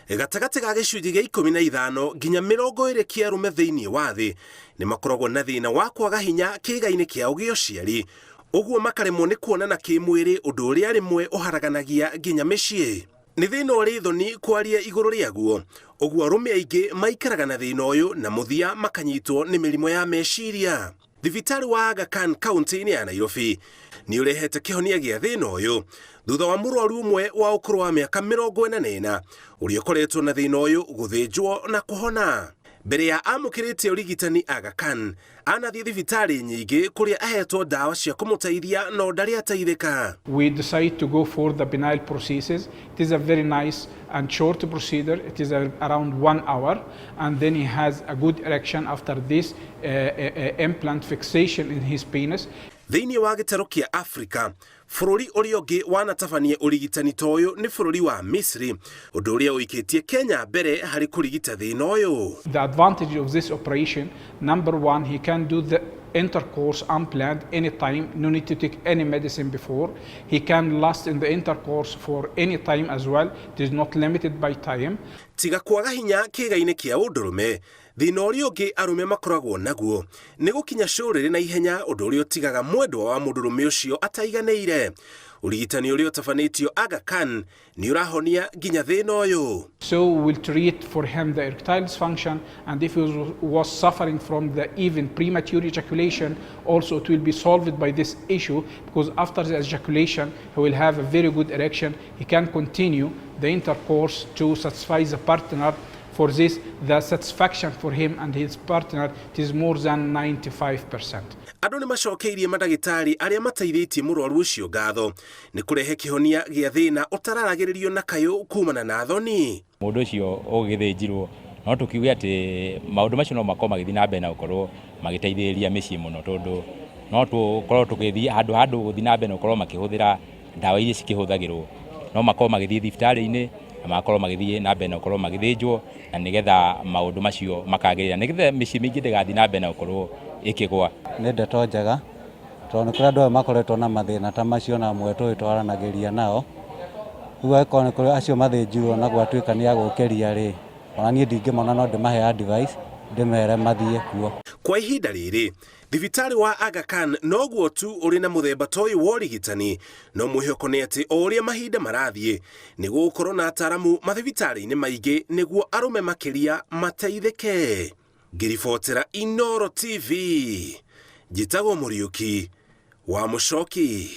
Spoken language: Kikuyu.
Gatagatĩ ga gĩcunjĩ gĩa 15 nginya 20 kĩa arũme thĩinĩ wa thĩ nĩ makoragwo na thĩna wa kwaga hinya kĩĩga-inĩ kĩao gĩa ũciari, ũguo makaremwo nĩ kuonana kĩmwĩrĩ, ũndũ ũrĩa rĩmwe ũharaganagia nginya mĩciĩ. Nĩ thĩna ũrĩ thoni kwaria igũrũ rĩaguo, ũguo arũme aingĩ maikaraga na thĩna ũyũ na mũthia makanyitwo nĩ mĩrimũ ya meciria. Thibitarĩ wa Aga Khan kaunti-inĩ ya Nairobi nĩ ũrehete kĩhonia gĩa thĩna ũyũ thutha wa mũrwaru ũmwe wa ũkũrũ wa mĩaka 44 ũrĩa ũkoretwo na thĩna ũyũ gũthĩnjwo na kũhona. Mbere ya amũkĩrĩte ũrigitani Aga Khan anathiĩ thibitarĩ nyingĩ kũrĩa ahetwo ndawa cia kũmũteithia no ndarĩ ateithĩka. We decide to go for the penile prosthesis. It is a very nice and short procedure. It is around 1 hour, and then he has a good erection after this implant fixation in his penis. Thĩinĩ wa gĩtarũ kĩa Afrika, bũrũri ũrĩa ũngĩ wanatabania ũrigitani ta ũyũ nĩ bũrũri wa Misri, ũndũ ũrĩa ũikĩtie Kenya mbere harĩ kũrigita thĩna ũyũ. The advantage of this operation, number one, he can do the intercourse unplanned anytime, no need to take any medicine before. He can last in the intercourse for any time as well. It is not limited by time. Tiga kwaga hinya kĩĩga-inĩ kĩa ũndũrũme, thĩna ũrĩa ũngĩ arũme makoragwo naguo nĩ gũkinya cũrĩrĩ na ihenya, ũndũ ũrĩa ũtigaga mwendwa wa mũndũrũme ũcio ataiganĩire. Ũrigitani ũrĩa ũtabanĩtio Aga Khan nĩ ũrahonia nginya thĩna ũyũ. So we'll treat for him the erectile dysfunction, and if he was suffering from the even premature ejaculation, also it will be solved by this issue, because after the ejaculation he will have a very good erection. He can continue the intercourse to satisfy the partner. For this, the satisfaction for him and his partner, it is more than 95%. Andũ nĩ macokeirie mandagĩtarĩ arĩa mateithĩtie mũrwaru ũcio ngatho nĩ kũrehe kĩhonia gĩa thĩna ũtararagĩrĩrio na kayũ kumana na thoni. Mũndũ ũcio ũgĩthĩnjirwo, no tũkiuge atĩ maũndũ macio no makorwo magĩthiĩ na mbere na gũkorwo magĩteithĩrĩria mĩciĩ mũno, tondũ no tũkorwo tũgĩthiĩ handũ ha andũ gũthiĩ na mbere na gũkorwo makĩhũthĩra ndawa iria cikĩhũthagĩrwo, no makorwo magĩthiĩ thibitarĩ-inĩ na magakorwo magĩthiĩ na mbere na gũkorwo magĩthĩnjwo, na nĩgetha maũndũ macio makagĩrĩra, nĩgetha mĩciĩ mĩingĩ ndĩgathiĩ na mbere na gũkorwo ĩkĩgwa. Nĩ ndeto njega tondũ nĩ kũrĩ andũ aya makoretwo na mathĩna ta macio na amwe tũgĩtwaranagĩria nao. Rĩu angĩkorwo nĩ kũrĩ acio mathĩnjirwo na gwatuĩka nĩ agũkĩria rĩ, ona niĩ ndingĩmona no ndĩmahe advice ndĩmere mathiĩ kuo. Kwa ihinda rĩrĩ, thibitarĩ wa Aga Khan noguo tu ũrĩ na mũthemba ta ũyũ wa ũrigitani, no mwĩhoko nĩ atĩ o ũrĩa mahinda marathiĩ nĩ gũgũkorwo na ataaramu mathibitarĩ-inĩ maingĩ nĩguo arũme makĩria mateithĩke. Ngĩribotera Inooro TV, njĩtagwo Mũriũki wa Mũcoki.